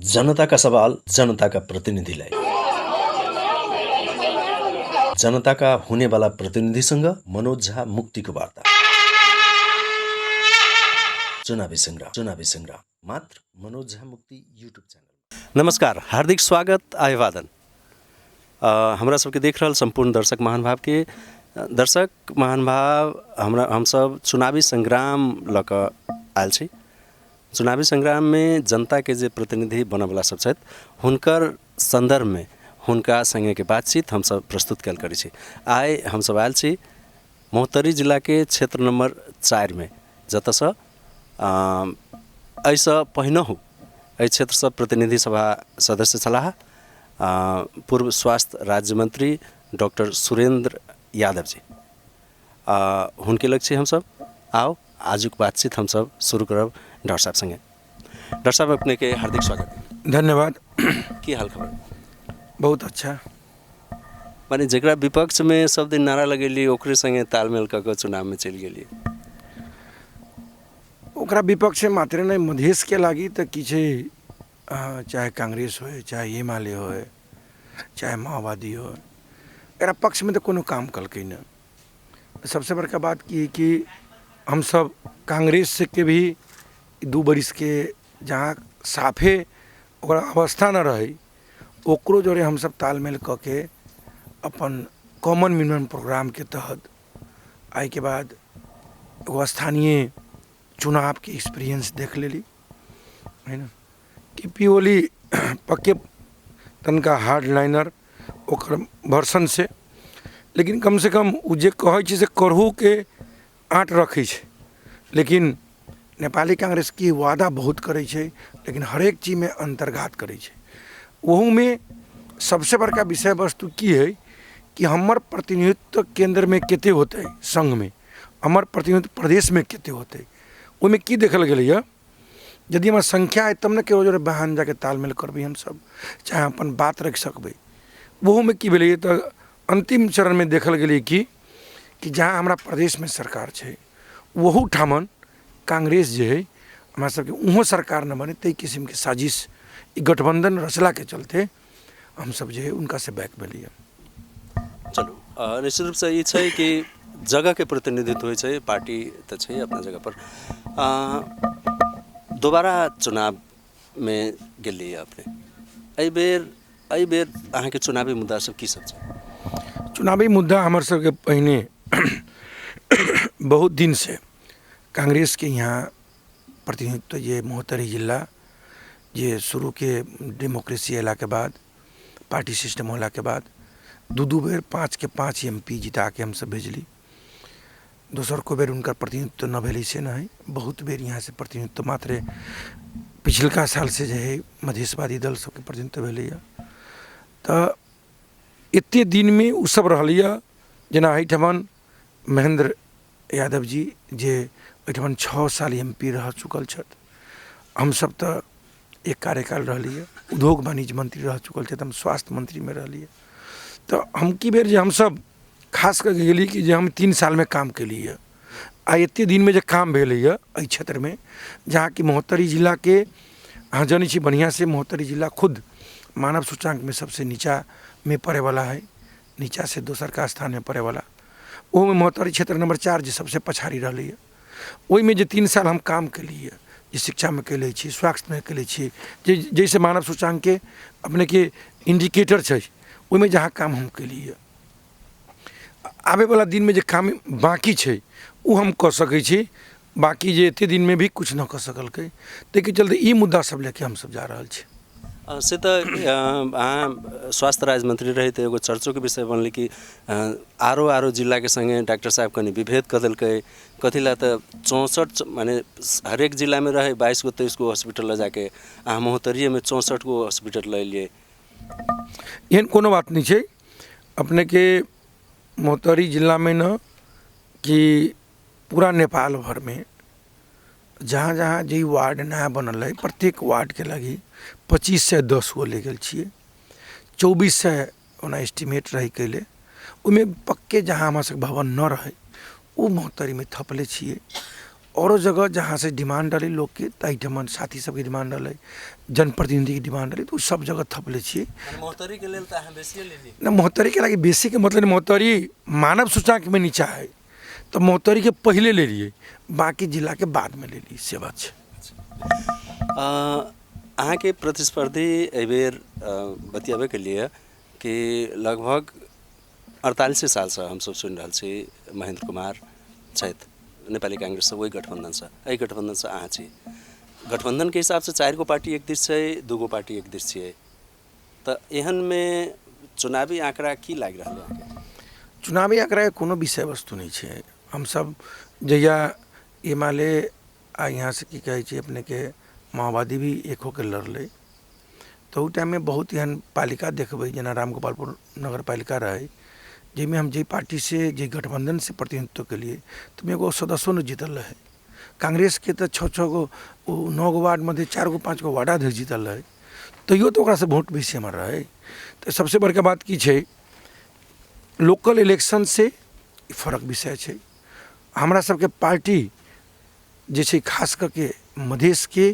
जनताका सवाल जनताका प्रतिनिधिलाई, जनताका हुनेवाला प्रतिनिधिसँग मनोज झा मुक्तिको वार्ता। चुनावी संग्राम, चुनावी संग्राम मात्र मनोज झा मुक्ति यूट्यूब चैनल। नमस्कार, हार्दिक स्वागत, अभिवादन। हमरा सबके देख रहल सम्पूर्ण दर्शक महानुभावके, दर्शक महानुभाव, हमरा हमसब चुनावी संग्राम लऽ कऽ आयल छी। चुनावी संग्राममे जनताके जे प्रतिनिधि बनऽवला सब छथि हुनकर सन्दर्भमे हुनका सङ्गेके बातचीत हमसब प्रस्तुत कयल करै छी। आइ हमसब आयल छी महोत्तरी जिलाके क्षेत्र नम्बर 4मे, जतऽसँ एहिसँ पहिनहु एहि क्षेत्रसँ प्रतिनिधि सभा सदस्य छलाह पूर्व स्वास्थ्य राज्य मंत्री डॉक्टर सुरेंद्र यादव जी। हुनके लग छी हमसब। आउ आजुक बातचीत हमसब शुरू करब डॉक्टर साहब संगे। डॉक्टर साहब, अपने के हार्दिक स्वागत। धन्यवाद। की हाल खबर? बहुत अच्छा। माने जकरा विपक्ष में सब दिन नारा लगेली ओकरे संगे तालमेल कऽ के चुनाव में चलि गेली। ओकरा विपक्ष मात्रे नहि, मधेशके लागि तऽ की छै, चाहे कांग्रेस होय, चाहे एमाले होय, चाहे माओवादी होय, एकरा पक्षमे तऽ कोनो काम केलकै नहि। सबसँ बड़का बात की कि हमसब कांग्रेसके भी 2 बरिसके जहाँ साफे ओकरा अवस्था नहि रहै, ओकरो जोरे हमसब तालमेल कऽ के अपन कॉमन मिनिमम प्रोग्रामके तहत एहिके बाद एगो स्थानीय चुनावके एक्सपीरियंस देख लेली है ने। के पी ओली पक्के तनिका हार्ड लाइनर ओकर वर्सन से, लेकिन कमसँ कम ओ जे कहै छै से करहुके आँट रखै छै। लेकिन नेपाली कांग्रेस की वादा बहुत करै छै, लेकिन हरेक चीजमे अन्तर्घात करै छै। ओहूमे सबसँ बड़का विषय वस्तु की हइ कि हमर प्रतिनिधित्व केन्द्रमे कतेक होतै, सङ्घमे हमर प्रतिनिधित्व प्रदेशमे कतेक होतै। ओहिमे की देखल गेलैए, यदि हमर संख्या हइ तब ने केकरो जोरे बहान जाके तालमेल करबै हमसब, चाहे अपन बात राखि सकबै। ओहूमे की भेलैए तऽ अन्तिम चरणमे देखल गेलै कि जहाँ हमरा प्रदेशमे सरकार छै ओहू ठामन कांग्रेस जे हइ हमरा सबके ओहो सरकार नहि बने, ताहि किसिमके साजिश ई गठबन्धन रचलाके चलते हमसब जे हइ हुनकासँ बैक भेलियै। चलू, निश्चित रूपसँ ई छै कि जगहके प्रतिनिधित्व होइ छै, पार्टी तऽ छै अपना जगहपर। दोबारा चुनावमे गेलियै अपने, एहिबेर अहाँके चुनावी मुद्दा सब की सब छै? चुनावी मुद्दा हमर सबके पहिने बहुत दिनसँ कांग्रेसके यहाँ प्रतिनिधित्व जे महोत्तरी जिला जे शुरूके डेमोक्रेसी अयलाके बाद पार्टी सिस्टम होलाके बाद 2-2 बेर 5 के 5 एम पी जिताके हमसब भेजली। दोसरको बेर हुनकर प्रतिनिधित्व नहि भेलै से नहि, बहुत बेर यहाँसँ प्रतिनिधित्व मात्रे पिछलका सालसँ जे हइ मधेशवादी दल सबके प्रतिनिधित्व भेलैए। तऽ एते दिनमे ओ सब रहलैए, जेना एहिठमन महेन्द्र यादव जी जे ओहिठमन 6 साल एम पी रह चुकल छथि, हमसब तऽ एक कार्यकाल रहलियै, उद्योग वाणिज्य मंत्री रह चुकल छथि, हम स्वास्थ्य मंत्रीमे रहलियै। तऽ हम की बेर जे हमसब खास कऽ के गेलियै कि जे हम 3 सालमे काम केलियै आ एते दिनमे जे काम भेलैए एहि क्षेत्रमे, जहाँ कि महोत्तरी जिलाके अहाँ जनै छी बढ़िआँसँ, महोत्तरी जिला खुद मानव सूचाङ्कमे सबसँ नीचाँमे पड़ैवला हइ, नीचाँसँ दोसरका स्थानमे पड़ैवला। ओहोमे महोत्तरी क्षेत्र नम्बर 4 जे सबसँ पछाड़ी रहलैए, ओहिमे जे 3 साल हम काम केलियै, जे शिक्षामे केले छी, स्वास्थ्यमे केले छी, जे जाहिसँ मानव सूचाङ्कके अपनेके इन्डिकेटर छै, ओहिमे जहाँ काम हम केलियै, आबैवला दिनमे जे काम बाँकी छै ओ हम कऽ सकै छी। बाँकी जे एते दिनमे भी किछु नहि कऽ सकलकै, ताहिके चलते ई मुद्दा सब लऽ कऽ हमसब जा रहल छी। से तऽ अहाँ स्वास्थ्य राज्य मंत्री रही तऽ एगो चर्चोके विषय बनलै कि आरो आरो जिलाके सङ्गे डॉक्टर साहब कनि विभेद कऽ देलकै, कथी लए तऽ 64 माने हरेक जिलामे रहै 22 गो 23 गो हॉस्पिटल लऽ जाके अहाँ महोत्तरीएमे 64 गो हॉस्पिटल लऽ एलियै। एहन कोनो बात नहि छै, अपनेके महोत्तरी जिलामे ने कि पूरा नेपाल भरमे जहाँ जहाँ जे वार्ड नया बनल है प्रत्येक वार्डके लागि 2510 गो ले गेल छियै, 2400 ओना एस्टिमेट रहै कयले, ओहिमे पक्के जहाँ हमरा सबके भवन नहि रहै ओ महोत्तरीमे थपले छियै। औरो जगह जहाँसँ डिमांड रहलै लोकके, ताहिठमन साथी सबके डिमांड रहलै, जनप्रतिनिधिके डिमांड रहलै, तऽ ओ सब जगह थपले छियै। महोत्तरीके लेल तऽ अहाँ बेसिए लेली। नहि, महोत्तरीके लागि बेसीके मतलब महोत्तरी मानव सूचाङ्कमे नीचा है, तऽ महोत्तरीके पहिले लेलियै, बाँकी जिलाके बादमे लेलियै, से बात छै। अहाँके प्रतिस्पर्धी एहिबेर बतियाबैके लिए कि लगभग 48 सालसँ हमसब सुनि रहल छी महेन्द्र कुमार छथि नेपाली काङ्ग्रेससँ, ओहि गठबन्धनसँ, एहि गठबन्धनसँ अहाँ छी। गठबन्धनके हिसाबसँ 4 गो पार्टी एक दिस छै, 2 गो पार्टी एक दिस छियै, तऽ एहनमे चुनावी आँकड़ा की लागि रहल है अहाँके? चुनावी आँकड़ा कोनो विषय वस्तु नहि छै। हमसब जहिया एमाले आ यहाँ से की कहै छै अपनेके माओवादी भी एक होके लड़लै, तऽ ओहि टाइममे बहुत एहन पालिका देखबै, जेना रामगोपालपुर नगरपालिका रहै, जाहिमे हम जाहि पार्टीसँ जाहि गठबन्धनसँ प्रतिनिधित्व केलियै, तऽ एगो सदस्यो नहि जीतल रहै। कांग्रेसके तऽ 6-6 गो 9 गो वार्ड मध्ये 4 गो 5 गो वार्डाध्यक्ष जीतल रहै, तैयो तऽ ओकरासँ वोट बेसी हमर रहै। तऽ सबसँ बड़का बात की छै, लोकल इलेक्शनसँ फरक विषय छै। हमरा सबके पार्टी जे छै खास करके मधेशके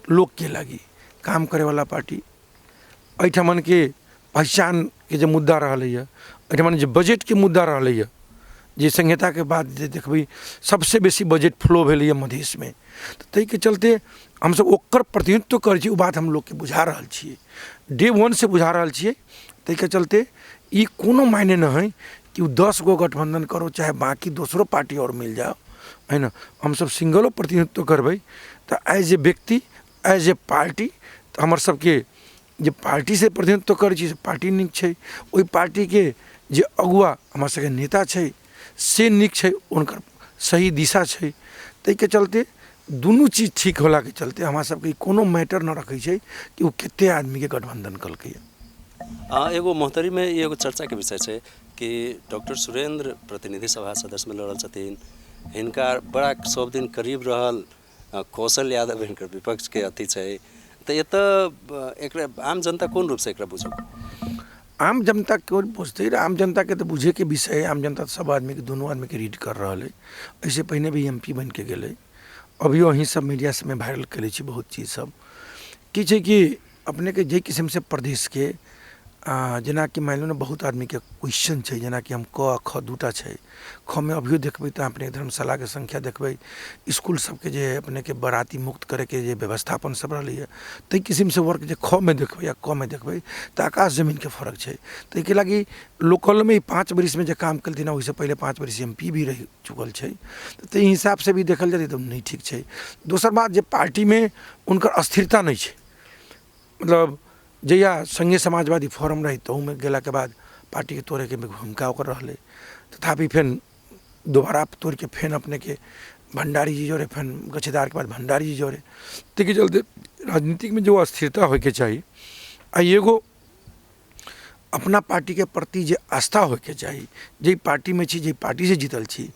लोकके लागि काम करैवला पार्टी, एहिठमनके पहचानके जे मुद्दा रहलैए, एहिठमन जे बजटके मुद्दा रहलैए, जे संहिताके बाद जे देखबै सबसँ बेसी बजट फ्लो भेलैए मधेशमे, तऽ ताहिके चलते हमसब ओकर प्रतिनिधित्व करै छी। ओ बात हम लोकके बुझा रहल छियै, डे वनसँ बुझा रहल छियै। ताहिके चलते ई कोनो मायने नहि हइ कि ओ 10 गो गठबन्धन करो, चाहे बाँकी दोसरो पार्टी आओर मिल जाओ, है न, हमसब सिंगलो प्रतिनिधित्व करबै तऽ एज ए व्यक्ति, एज ए पार्टी, तऽ हमर सबके जे पार्टीसँ प्रतिनिधित्व करै छी से पार्टी नीक छै, ओहि पार्टीके जे अगुआ हमर सबके नेता छै से नीक छै, हुनकर सही दिशा छै। ताहिके चलते दुनू चीज ठीक होलाके चलते हमरा सबके कोनो मैटर नहि रखै छै कि ओ कते आदमीके गठबन्धन केलकैए। एगो महोत्तरीमे एगो चर्चाके विषय छै कि डॉक्टर सुरेंद्र प्रतिनिधि सभा सदस्यमे लड़ल छथिन, हिनका बड़ा सब दिन करीब रहल कौशल यादव हिनकर विपक्षके अथी छै, तऽ एतऽ एकरा आम जनता कोन रूपसँ एकरा बुझू? आम जनता कोन बुझतै? आम जनताके तऽ बुझैके विषय है। आम जनता सब आदमीके दुनू आदमीके रीड कर रहल है। एहिसँ पहिने भी एम पी बनिके गेलै, अभियो अहीं सब मीडिया सबमे वायरल करै छी बहुत चीज सब। की छै कि अपनेके जाहि किसिमसँ प्रदेशके जेनाकि मानि लियौ ने बहुत आदमीके क्वेश्चन छै, जेनाकि हम क आ ख दूटा छै, ख मे अभियो देखबै तऽ अपने धर्मशालाके संख्या देखबै, इसकुल सबके जे अपनेके बराती मुक्त करैके जे व्यवस्थापन सब रहलैए, ताहि किसिमसँ वर्क जे ख मे देखबै आ क मे देखबै तऽ आकाश जमीनके फरक छै। ताहिके लागि लोकलमे 5 बरिसमे जे काम केलथिन, ओहिसँ पहिले 5 बरिस एम पी भी रहि चुकल छै, ताहि हिसाबसँ भी देखल जेतै तऽ नहि ठीक छै। दोसर बात जे पार्टीमे हुनकर अस्थिरता नहि छै, मतलब जहिया संघीय समाजवादी फोरम रहै तहूमे गेलाके बाद पार्टीके तोड़ैके भूमिका ओकर रहलै, तथापि फेर दोबारा तोड़िके फेर अपनेके भण्डारी जी जोड़े, फेर गछेदारके बाद भण्डारी जी जोड़े, ताहिके चलते राजनीतिकमे जो अस्थिरता होइके चाही आ एगो अपना पार्टीके प्रति जे आस्था होइके चाही, जाहि पार्टीमे छी, जाहि पार्टीसँ जीतल छी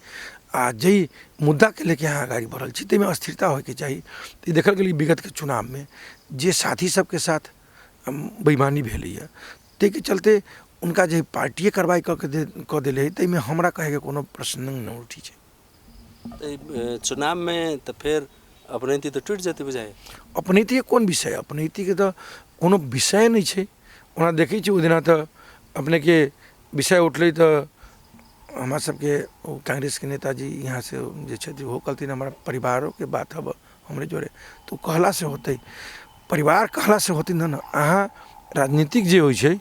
आ जाहि मुद्दाके लेके अहाँ अगाडि बढ़ल छी, ताहिमे अस्थिरता होइके चाही। ई देखल गेलै विगतके चुनावमे जे साथी सबके साथ बेईमानी भेलैए, ताहिके चलते हुनका जे पार्टिए कार्रवाइ कऽ देलै, ताहिमे हमरा कहैके कोनो प्रश्न नहि उठै छै। चुनावमे तऽ फेर अपनैती तऽ टूटि जेतै बुझाइ। अपनैतीके कोन विषय? अपनैतीके तऽ कोनो विषय नहि छै। ओना देखै छी ओहि दिना तऽ अपनेके विषय उठलै तऽ हमरा सबके ओ कांग्रेसके नेताजी यहाँसँ जे छथि ओहो कहलथिन हमरा परिवारोके बात हब हमरे जोड़े, तऽ ओ कहलासँ होतै, परिवार कहलासँ होतै ने। अहाँ राजनीतिक जे होइ छै,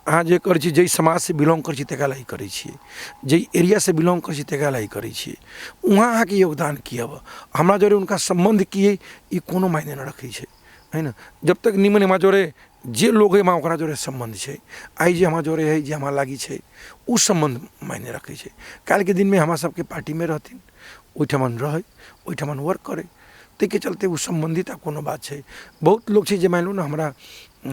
अहाँ जे करै छी, जाहि समाजसँ बिलोंग करै छी तकरा लागि करै छियै, जाहि एरियासँ बिलोंग करै छी तकरा लागि करै छियै, वहाँ अहाँके योगदान की हब, हमरा जोड़े हुनका सम्बन्ध की है, ई कोनो मायने नहि रखै छै, है ने। जब तक निमन हमरा जोड़े जे लोग है ओकरा जोड़े सम्बन्ध छै, आइ जे हमरा जोड़े है, जे हमरा लागि छै, ओ सम्बन्ध मायने रखै छै। काल्हिके दिनमे हमरा सबके पार्टीमे रहथिन, ओहिठमन रहै, ओहिठमन वर्क करै, ताहिके चलते ओ सम्बन्धित आब कोनो बात छै। बहुत लोक छै जे मानि लू ने हमरा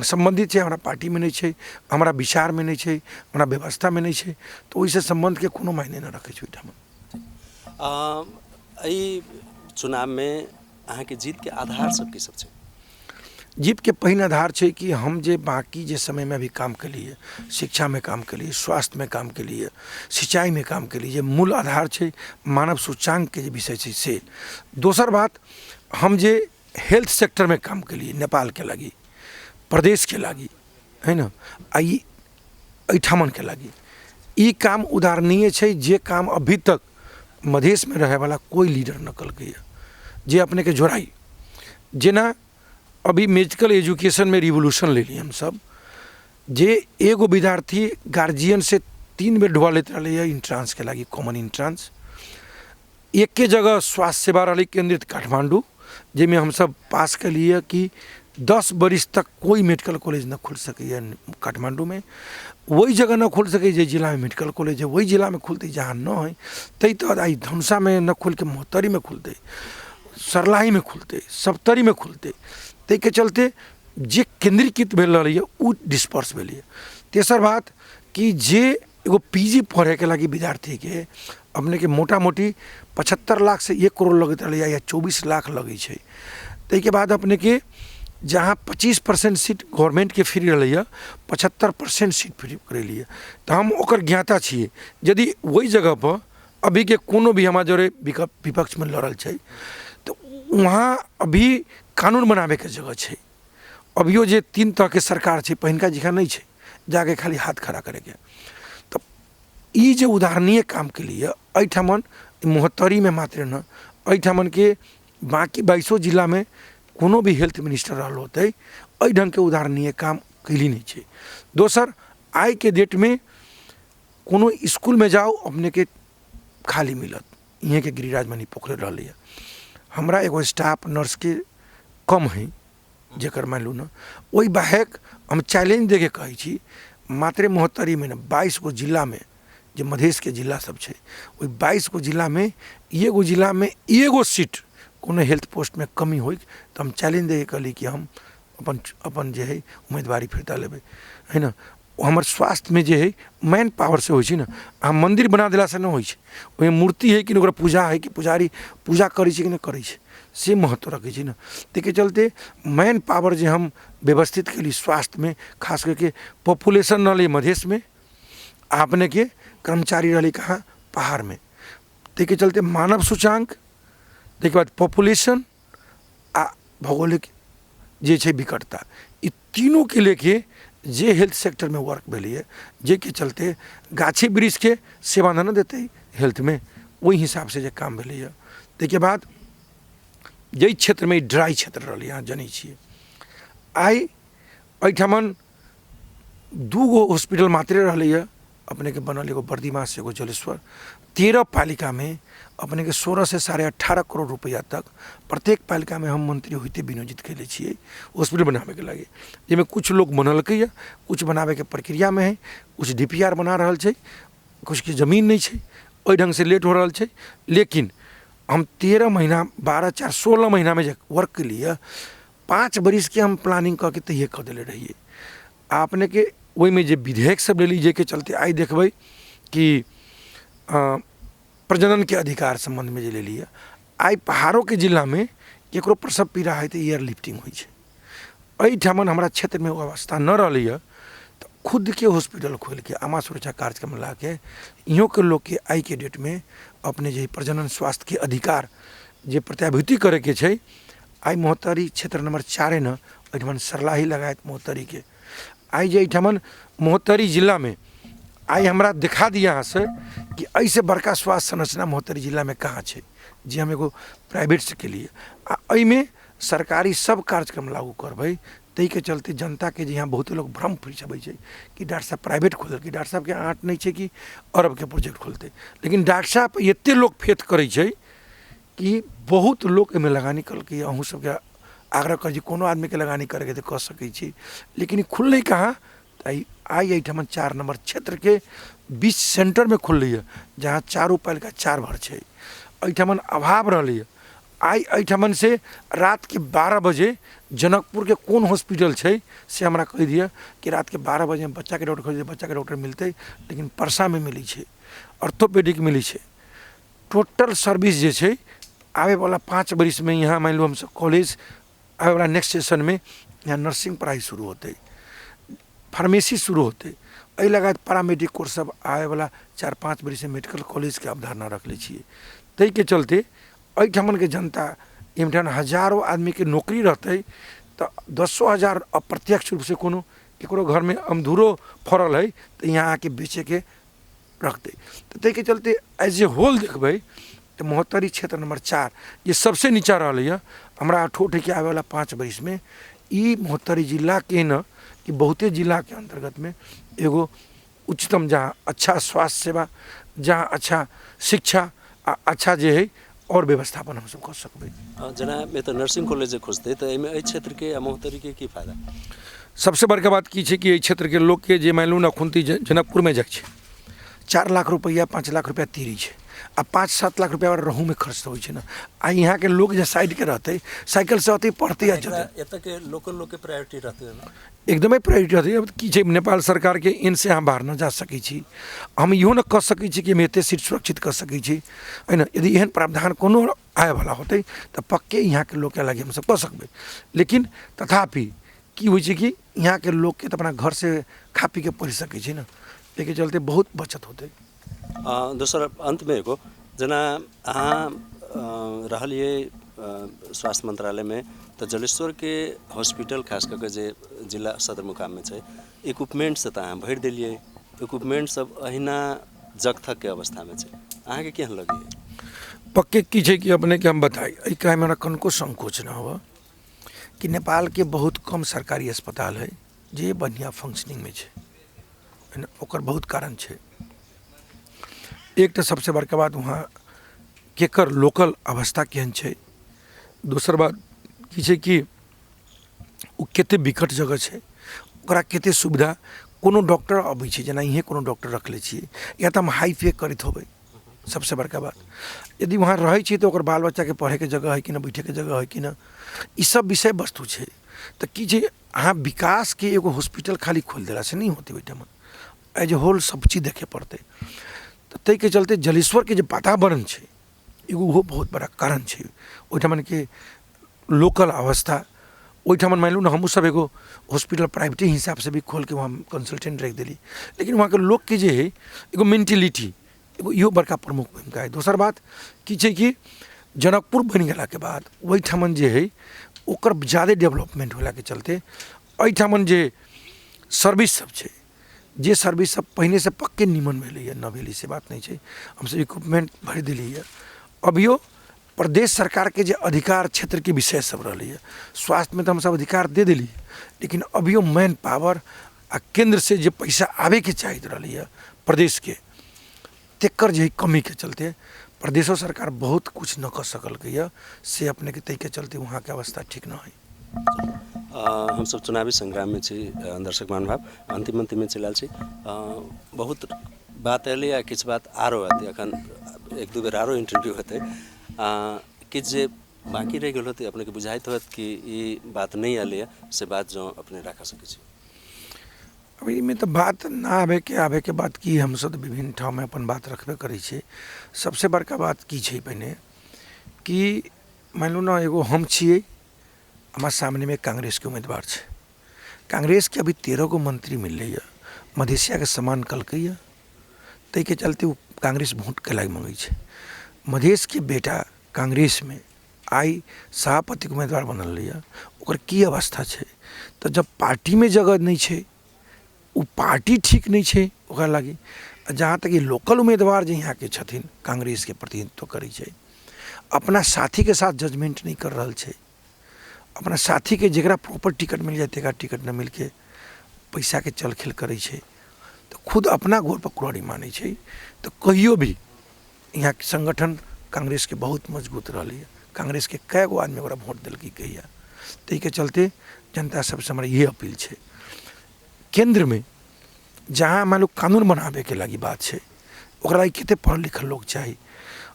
सम्बन्धित छै, हमरा पार्टीमे नहि छै, हमरा विचारमे नहि छै, हमरा व्यवस्थामे नहि छै, तऽ ओहिसँ सम्बन्धके कोनो मायने नहि रखै छै ओहिठाम। एहि चुनावमे अहाँके जीतके आधार सब की सब छै? जीतके पहिल आधार छै कि हम जे बाँकी जे समयमे अभी काम केलियै, शिक्षामे काम केलियै, स्वास्थ्यमे काम केलियै, सिंचाइमे काम केलियै, जे मूल आधार छै मानव सूचाङ्कके जे विषय छै से। दोसर बात, हम जे हेल्थ सेक्टरमे काम केलियै नेपालके लागि, प्रदेशके लागि, है ने, आ ई एहिठामनके लागि ई काम उदाहरणीय छै, जे काम अभी तक मधेशमे रहैवला कोइ लीडर नहि केलकैए, जे अपनेके जोड़ाइ। जेना अभी मेडिकल एजुकेशनमे रिवोल्यूशन लेलियै हमसब, जे एगो विद्यार्थी गार्जियनसँ 3 बेर ढोआ लैत रहलैए इन्ट्रांसके लागि, कॉमन इन्ट्रांस। एके जगह स्वास्थ्य सेवा रहलै केन्द्रित काठमाण्डू, जाहिमे हमसब पास केलियै कि 10 बरिस तक कोइ मेडिकल कॉलेज नहि खुलि सकैए काठमाण्डूमे। ओहि जगह नहि खुलि सकैए जे जिलामे मेडिकल कॉलेज है, ओहि जिलामे खुलतै जहाँ नहि है। ताहि तहत आइ धनुषामे नहि खुलिके महोत्तरीमे खुलतै, सर्लाहीमे खुलतै, सप्तरीमे खुलतै। ताहिके चलते जे केन्द्रीकृत भेल रहलैए ओ डिस्पर्स भेलैए। तेसर बात कि जे एगो पी जी पढ़ैके लागि विद्यार्थीके अपनेके मोटा मोटी 75 लाखसँ 1 करोड़ लगैत रहलैए या 24 लाख लगै छै। ताहिके बाद अपनेके जहाँ 25% सीट गवर्नमेन्टके फ्री रहलैए, 75% सीट फ्री करेलिए, तऽ हम ओकर ज्ञाता छियै। यदि ओहि जगहपर अभीके कोनो भी हमरा जरे विपक्षमे लड़ल छै तऽ वहाँ अभी कानून बनाबैके जगह छै। अभियो जे 3 तरहके सरकार छै, पहिनका जकाँ नहि छै जाके खाली हाथ खड़ा करैके। तऽ ई जे उदाहरणीय काम केलिए एहिठामन महोत्तरीमे मात्र न, एहिठामनके बाँकी 22 जिलामे कोनो भी हेल्थ मिनिस्टर रहल होतै एहि ढङ्गके उदाहरणीय काम कैली नहि छै। दोसर, आइके डेटमे कोनो इसकुलमे जाउ अपनेके खाली मिलत। इहेँके गिरिराज मणि पोखरेल रहलैए, हमरा एगो स्टाफ नर्सके कम है जकर मानि लू ने, ओहि बाहेक हम चैलेंज दऽ के कहै छी मात्रे महोत्तरीमे ने 22 गो जिलामे जे मधेशके जिला सब छै ओहि 22 गो जिलामे एगो जिलामे एगो सीट कोनो हेल्थ पोस्टमे कमी होइ तऽ हम चैलेंज दऽ के कहली कि हम अपन अपन जे हइ उम्मीदवारी फिरता लेबै, है ने। हमर स्वास्थ्यमे जे हइ मैन पावरसँ होइ छै ने, अहाँ मन्दिर बना देलासँ नहि होइ छै, ओहिमे मूर्ति हइ कि नहि, ओकरा पूजा हइ कि पुजारी पूजा करै छै कि नहि करै छै, से महत्व रखै छै ने। ताहिके चलते मैन पावर जे हम व्यवस्थित केली स्वास्थ्यमे, खास करके पॉपुलेशन रहलै मधेशमे, अपनेके कर्मचारी रहलै कहाँ पहाड़मे, ताहिके चलते मानव सूचाङ्क, ताहिके बाद पॉपुलेशन आ भौगोलिक जे छै विकटता, ई तीनूके लेके जे हेल्थ सेक्टरमे वर्क भेलैए, जाहिके चलते गाछी वृक्षके सेवा नहि ने देतै हेल्थमे, ओहि हिसाबसँ जे काम भेलैए। ताहिके बाद जाहि क्षेत्रमे ड्राइ क्षेत्र रहलै, अहाँ जनै छियै, आइ एहिठमन 2 गो हॉस्पिटल मात्रे रहलैए अपनेके बनल, एगो बर्दिमास एगो जलेश्वर। 13 पालिकामे अपनेके 16 से 18.5 करोड़ रुपैआ तक प्रत्येक पालिकामे हम मंत्री होइते विनियोजित कयले छियै हॉस्पिटल बनाबैके लागि, जाहिमे किछु लोक बनेलकैए, किछु बनाबैके प्रक्रियामे है, किछु DPR बना रहल छै, किछुके जमीन नहि छै, ओहि ढङ्गसँ लेट हो रहल छै। लेकिन हम 13 महीना 12 4 16 महीनामे जे वर्क केलियै, 5 बरिसके हम प्लानिंग कऽ के तैयार कऽ देले रहियै। आ अपनेके ओहिमे जे विधेयक सब लेली, जाहिके चलते आइ देखबै कि प्रजननके अधिकार सम्बन्धमे जे लेलियै, आइ पहाड़ोके जिलामे केकरो प्रसव पीड़ा हइ तऽ एयर लिफ्टिंग होइ छै। एहिठामन हमरा क्षेत्रमे ओ अवस्था नहि रहलैए तऽ खुदके हॉस्पिटल खोलिके आमा सुरक्षा कार्यक्रम लाके इहोके लोकके आइके डेटमे अपने जे प्रजनन स्वास्थ्यके अधिकार जे प्रत्याभूति करैके छै, आइ महोत्तरी क्षेत्र नंबर 4 ने एहिठमन सर्लाही लगायत महोत्तरीके आइ जे एहिठमन महोत्तरी जिलामे आइ हमरा देखा दिअ अहाँसँ कि एहिसँ बड़का स्वास्थ्य संरचना महोत्तरी जिलामे कहाँ छै, जे हम एगो प्राइवेटसँ केलिए। आ एहिमे सरकारी सब कार्यक्रम लागू करबै, ताहिके चलते जनताके जे यहाँ बहुते लोक भ्रम फैलबै छै कि डॉक्टर साहब प्राइवेट खोललकै, डॉक्टर साहबके आँट नहि छै कि अरबके प्रोजेक्ट खोलतै, लेकिन डॉक्टर साहब एते लोक फेथ करै छै कि बहुत लोक एहिमे लगानी केलकै। अहूँ सबके आग्रह करै छी कोनो आदमीके लगानी करैके तऽ कऽ सकै छी, लेकिन ई खुललै कहाँ तऽ आइ एहिठाम 4 नम्बर क्षेत्रके बीच सेन्टरमे खुललैए, जहाँ चारू पालिका 4 भर छै। एहिठाम अभाव रहलैए। आइ एहिठाम से रातके 12 बजे जनकपुरके कोन हॉस्पिटल छै से हमरा कहि दिअ कि रातके 12 बजे हम बच्चाके डॉक्टर खोजबै, बच्चाके डॉक्टर मिलतै, लेकिन परसामे मिलै छै, ऑर्थोपेडिक मिलै छै। टोटल सर्विस जे छै आबैवला 5 बरिसमे यहाँ मानि लू हमसब कॉलेज आबैवला नेक्स्ट सेशनमे यहाँ नर्सिंग पढ़ाइ शुरू होतै, फार्मेसी शुरू होतै। एहि लगायत पैरामेडिक कोर्स सब आबैवला 4-5 बरिससँ मेडिकल कॉलेजके अवधारणा रखले छियै। ताहिके चलते एहिठामनके जनता एहिठाम हजारो आदमीके नौकरी रहतै तऽ 10,000 अप्रत्यक्ष रूपसँ कोनो ककरो घरमे अमधूरो फड़ल हइ तऽ यहाँ आके बेचैके रखतै। तऽ ताहिके चलते एज ए होल देखबै तऽ महोत्तरी क्षेत्र नंबर 4 जे सबसँ नीचा रहलैए हमरा अठोट हइ कि आबैवला 5 बरिसमे ई महोत्तरी जिलाके न कि बहुते जिलाके अन्तर्गतमे एगो उच्चतम, जहाँ अच्छा स्वास्थ्य सेवा, जहाँ अच्छा शिक्षा आ अच्छा जे हइ आओर व्यवस्थापन हमसब कऽ सकबै। जेना एतऽ नर्सिंग कॉलेज जे खुजतै तऽ एहिमे एहि क्षेत्रके आ महोत्तरीके की फायदा? सबसँ बड़का बात की छै कि एहि क्षेत्रके लोकके जे मानि लू ने अखुनती जनकपुरमे जाइ छै 4 लाख रुपैआ 5 लाख रुपैआ तीरी छै आ 5-7 लाख रुपैआ रहूमे खर्च होइ छै ने। आ यहाँके लोक जे साइडके रहतै साइकिलसँ अतै पढ़तै आ जेतै। एतऽके लोकल लोकके प्रायोरिटी रहतै ओहिमे? एकदमै प्रायोरिटी रहतै। अब की छै नेपाल सरकारके इनसँ अहाँ बाहर न जा सकै छी, हम इहो न कऽ सकै छी कि हम एते सीट सुरक्षित कऽ सकै छी, है न। यदि एहन प्रावधान कोनो आबैवला होतै तऽ पक्के यहाँके लोकके लागि हमसब कऽ सकबै। लेकिन तथापि की होइ छै कि यहाँके लोकके तऽ अपना घरसँ खा पी के पढ़ि सकै छै ने, ताहिके चलते बहुत बचत होतै। दोसर अन्तमे एगो जेना अहाँ रहलियै स्वास्थ्य मन्त्रालयमे तऽ जलेश्वरके हॉस्पिटल खास कऽ के जे जिला सदरमुकाममे छै इक्विपमेंटसँ तऽ अहाँ भरि देलियै, इक्विपमेंट सब अहिना जगथकके अवस्थामे छै, अहाँके केहन लगैए? पक्के की छै कि अपनेके हम बताइ, एहि कहैमे हमरा कनिको संकोच न हुअ कि नेपालके बहुत कम सरकारी अस्पताल है जे बढ़िआँ फंक्शनिंगमे छै, है न। ओकर बहुत कारण छै। एक तऽ सबसँ बड़का बात वहाँ केकर लोकल अवस्था केहन छै, दोसर बात की छै कि ओ कते विकट जगह छै, ओकरा कते सुविधा, कोनो डॉक्टर अबै छै जेना इहे कोनो डॉक्टर रखले छियै या तऽ हम हाई पे करैत होबै। सबसँ बड़का बात यदि वहाँ रहै छै तऽ ओकर बाल बच्चाके पढ़ैके जगह है कि न, बैठैके जगह है कि न, ई सब विषय वस्तु छै। तऽ की छै अहाँ विकासके एगो हॉस्पिटल खाली खोलि देलासँ नहि होतै, ओहिठाम एज ए होल सब चीज देखै पड़तै। तऽ ताहिके चलते जलेश्वरके जे वातावरण छै एगो ओहो बहुत बड़ा कारण छै। ओहिठामके लोकल अवस्था ओहिठाम मानि लू ने हमहूँ सब एगो हॉस्पिटल प्राइवेटे हिसाबसँ भी खोलिके वहाँ कंसल्टेंट राखि देली, लेकिन वहाँके लोकके जे हइ एगो मेंटेलिटी एगो इहो बड़का प्रमुख भूमिका हइ। दोसर बात की छै कि जनकपुर बनि गेलाके बाद ओहिठाम जे हइ ओकर ज्यादे डेवलपमेंट होलाके चलते एहिठाम जे सर्विस सब छै, जे सर्विस सब पहिनेसँ पक्के निमन भेलैए न भेलै से बात नहि छै, हमसब इक्विपमेंट भरि देलियै। अभियो प्रदेश सरकारके जे अधिकार क्षेत्रके विषय सब रहलैए स्वास्थ्यमे तऽ हमसब अधिकार दे देलियै, लेकिन अभियो मैन पावर आ केन्द्रसँ जे पैसा आबैके चाहैत रहलैए प्रदेशके तकर जे कमीके चलते प्रदेशो सरकार बहुत कुछ न कऽ सकलकैए, से अपनेके ताहिके चलते वहाँके अवस्था ठीक न हइ। हमसब चुनावी संग्राममे छी दर्शक महानुभाव, अन्तिम अन्तिममे चलि आयल छी। बहुत बात एलै आ किछु बात आरो एतै, एखन 1-2 बेर आरो इंटरव्यू हेतै। किछु जे बाँकी रहि गेल होतै अपनेके बुझाइत होत कि ई बात नहि एलैए से बात जँ अपने राखि सकै छी। अब एहिमे तऽ बात न आबैके आबैके बात की, हमसब तऽ विभिन्न ठाममे अपन बात रखबे करै छियै। सबसँ बड़का बात की छै पहिने कि मानि लू ने एगो हम छियै, हमरा सामनेमे कांग्रेसके उम्मीदवार छै, कांग्रेसके अभी 13 गो मंत्री मिललैए, मधेसियाके सम्मान कलकैए, ताहिके चलते ओ कांग्रेस वोटके लागि मङ्गै छै। मधेशके बेटा कांग्रेसमे आइ सभापतिके उम्मीदवार बनल रहैए, ओकर की अवस्था छै? तऽ जब पार्टीमे जगह नहि छै, ओ पार्टी ठीक नहि छै ओकरा लागि। जहाँ तक ई लोकल उम्मीदवार जे यहाँके छथिन कांग्रेसके प्रतिनिधित्व करै छै, अपना साथीके साथ जजमेंट नहि कर रहल छै, अपना साथीके जकरा प्रॉपर टिकट मिल जाए तकरा टिकट नहि मिलके पैसाके चल खेल करै छै, तऽ खुद अपना गोड़ पर कुल्हाड़ी मानै छै। तऽ कहियो भी यहाँके संगठन कांग्रेसके बहुत मजबूत रहलैए, कांग्रेसके कए गो आदमी ओकरा वोट देलकै कहिया, ताहिके चलते जनता सबसँ हमरा इहे अपील छै। केन्द्रमे जहाँ मान लो कानून बनाबैके लागि बात छै, ओकरा लागि कते पढ़ल लिखल लोक चाही।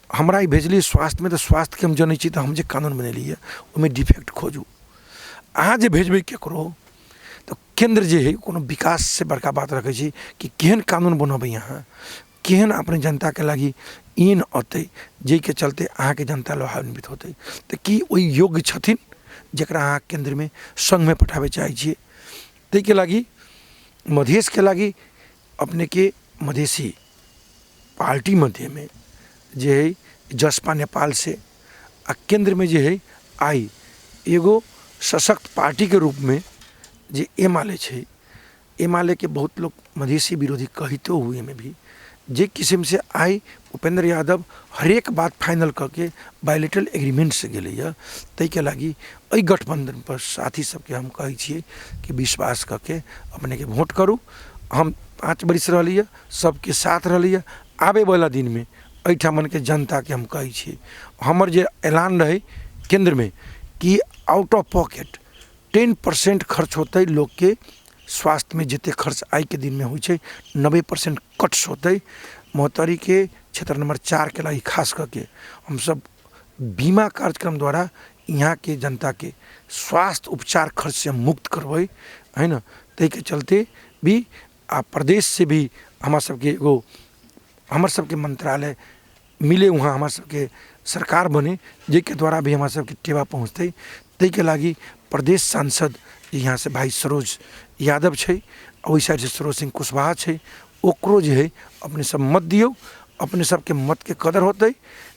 हमरा ई भेजलियै स्वास्थ्यमे तऽ स्वास्थ्यके हम जनै छी, तऽ हम जे कानून बनेलियै ओहिमे डिफेक्ट खोजू। अहाँ जे भेजबै ककरो तऽ केन्द्र जे हइ कोनो विकाससँ बड़का बात रखै छी कि केहन कानून बनबै अहाँ, केहन अपने जनताके लागि एहन अतै जाहिके चलते अहाँके जनता लाभान्वित होतै, तऽ की ओहि योग्य छथिन जकरा अहाँ केन्द्रमे सङ्घमे पठाबै चाहै छियै। ताहिके लागि मधेशके लागि अपनेके मधेशी पार्टी मध्येमे जे हइ जसपा नेपाल से आ केन्द्रमे जे हइ आइ एगो सशक्त पार्टीके रूपमे जे एमाले छै, एमालेके बहुत लोक मधेशी विरोधी कहितो हुएमे भी जे किसिमसँ आइ उपेन्द्र यादव हरेक बात फाइनल कऽ के बायलेटरल एग्रीमेन्टसँ गेलैए, ताहिके लागि एहि गठबन्धनपर साथी सबके हम कहै छियै कि विश्वास कऽ के अपनेके वोट करू। हम 5 बरिस रहलियै, सबके साथ रहलियै, आबैवला दिनमे एहिठामनके जनताके हम कहै छियै हमर जे ऐलान रहै केन्द्रमे कि आउट ऑफ पॉकेट 10% खर्च होतै लोकके स्वास्थ्यमे, जतेक खर्च आइके दिनमे होइ छै 90% कट्स होतै। महोत्तरीके क्षेत्र नंबर 4 के लागि खास करके हमसब बीमा कार्यक्रम द्वारा यहाँके जनताके स्वास्थ्य उपचार खर्च से मुक्त करबै, है न। ताहिके चलते भी आ प्रदेश से भी हमरा सबके एगो हमर सबके मंत्रालय मिले, वहाँ हमरा सबके सरकार बने, जाहिके द्वारा भी हमरा सबके टेवा पहुँचतै। ताहिके लागि प्रदेश सांसद यहाँ से भाई सरोज यादव छै, ओहि साइडसँ सरोज सिंह कुशवाहा छै, ओकरो जे है अपने सब मत दियौ, अपने सबके मतके कदर होतै।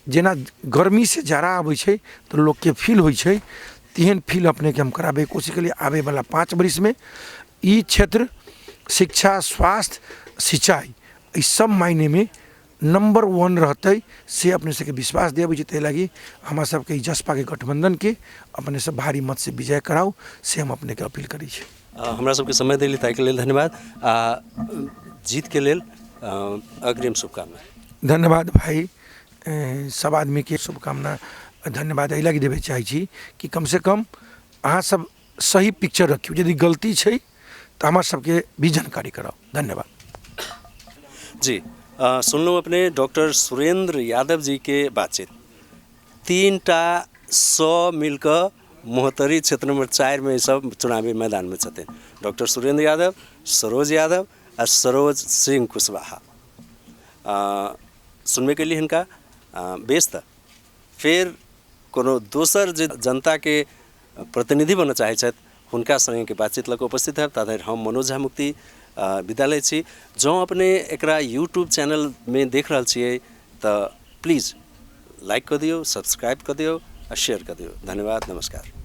जेना गर्मीसँ जाड़ा आबै छै तऽ लोकके फील होइ छै, तेहन फील अपनेके हम कराबैके कोशिश केलियै। आबैवला 5 बरिसमे ई क्षेत्र शिक्षा, स्वास्थ्य, सिंचाई ई सब मायनेमे नंबर 1 रहतै से अपने सबके विश्वास दियाबै छै। ताहि लागि हमरा सबके जसपाके गठबंधनके अपने सब भारी मत से विजय कराउ, से हम अपनेके अपील करै छी। हमरा सबके समय देली ताहिके लेल धन्यवाद आ जीतके लेल अग्रिम शुभकामना। धन्यवाद भाई, सब आदमीके शुभकामना धन्यवाद एहि लागि देबै चाहै छी कि कमसँ कम अहाँ सब सही पिक्चर रखियौ, यदि गलती छै तऽ हमरा सबके भी जानकारी कराउ। धन्यवाद जी। सुनलहुँ अपने डॉक्टर सुरेंद्र यादव जी के बातचीत। 3टा 100 मिलकऽ महोत्तरी क्षेत्र नंबर 4 में सब चुनावी मैदान में छथिन डॉक्टर सुरेंद्र यादव, सरोज यादव आ सरोज सिंह कुशवाहा। सुनबे के लिए हिनका बेस तऽ फेर कोनो दोसर जे जनता के प्रतिनिधि बनऽ चाहै छथि हुनका संगे बातचीत लऽ कऽ उपस्थित हैब। ता धरि हम मनोज झा मुक्ति विदा लै छी। जँ अपने एकरा यूट्यूब चैनलमे देख रहल छियै तऽ प्लीज लाइक कऽ दियौ, सब्सक्राइब कऽ दियौ आ शेयर कऽ दियौ। धन्यवाद, नमस्कार।